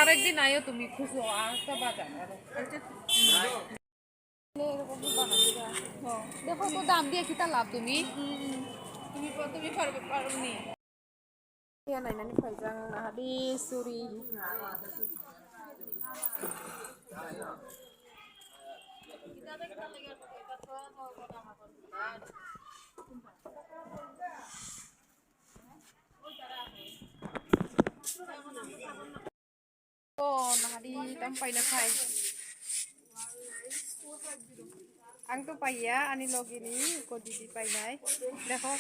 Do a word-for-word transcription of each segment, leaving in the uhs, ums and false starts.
আরেকদিন আইও তুমি খুঁজো, আর তো বাজার আরো। দেখো তো দাম দিয়ে কিতা লাভ তুমি? তুমি তুমি পারবে, পারো নি? Iya, nainani phaijak ang nahadi suri. O nahadi tam paina phai. Ang to paiya, ani logi ni ko didi painai. Dekho.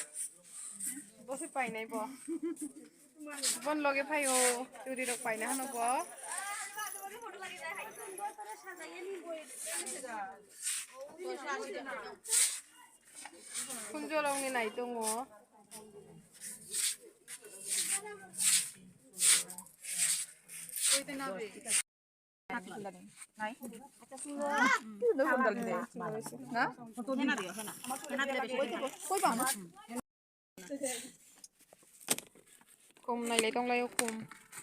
Bo se painai bo. Bon loge phai o, churi rok paina hano bo. Kunjo rok ni nai tongo. Kom nailai tonglaio kom.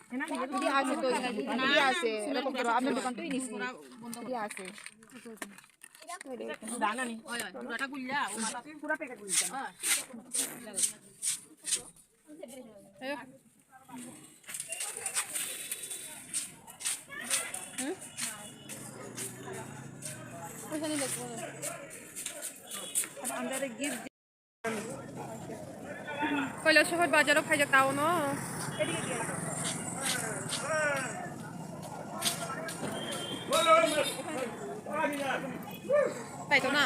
Hindi ase to, hindi ase. Erokom koro, apnar dokan to ini sini. Hindi ase. Ayo. Hmm? Pwisa ni dekho. Kailasohor bazaro phaijak town o. Taito na.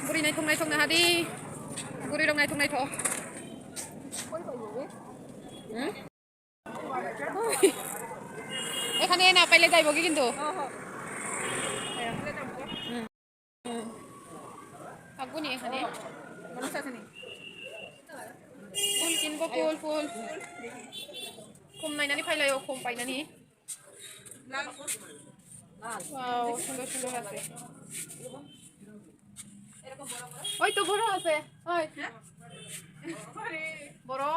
Buri naithok naithok nahadi. Buri rok naithok naithok. Hmm? এখানে না পাইলে যাইব কি কিন্তু? হুম। থাকবো নি এখানে? ফুল কিনবো, ফুল, ফুল। Kom nainani phailaio, kom painani. Wow, sundor sundor ase. Oi to boro ase. Oi. Boro.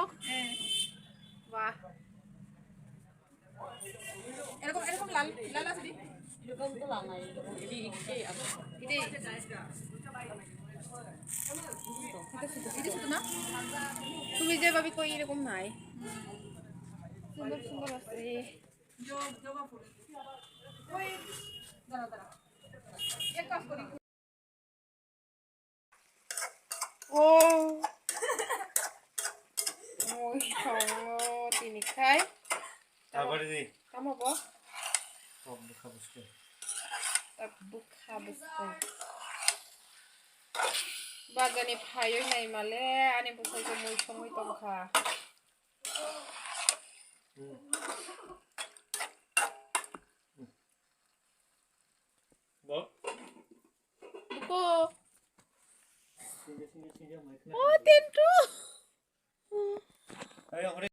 Wah. এরকম, এরকম লাল, লাল আছে দি? এরকম তো লাল নাই, এরকম। এটি, এটি আছে। এটি। এটি শুধু না? তুমি যেভাবে কই এরকম নাই। সুন্দর সুন্দর আছে। জবা ফুল। ওই, দাঁড়া, দাঁড়া। এক কাজ করি। O. Mui tongo tini khai. Tabari di. Tamo bo? Tok bwkha bwskang. Tok bwkha bwskang. Bazani phaiwi naimale ani bwsai khe mui songwi tongkha. Hmm. Bo? Buko. Sinja, sinja, sinja, mai khna. O, tentu.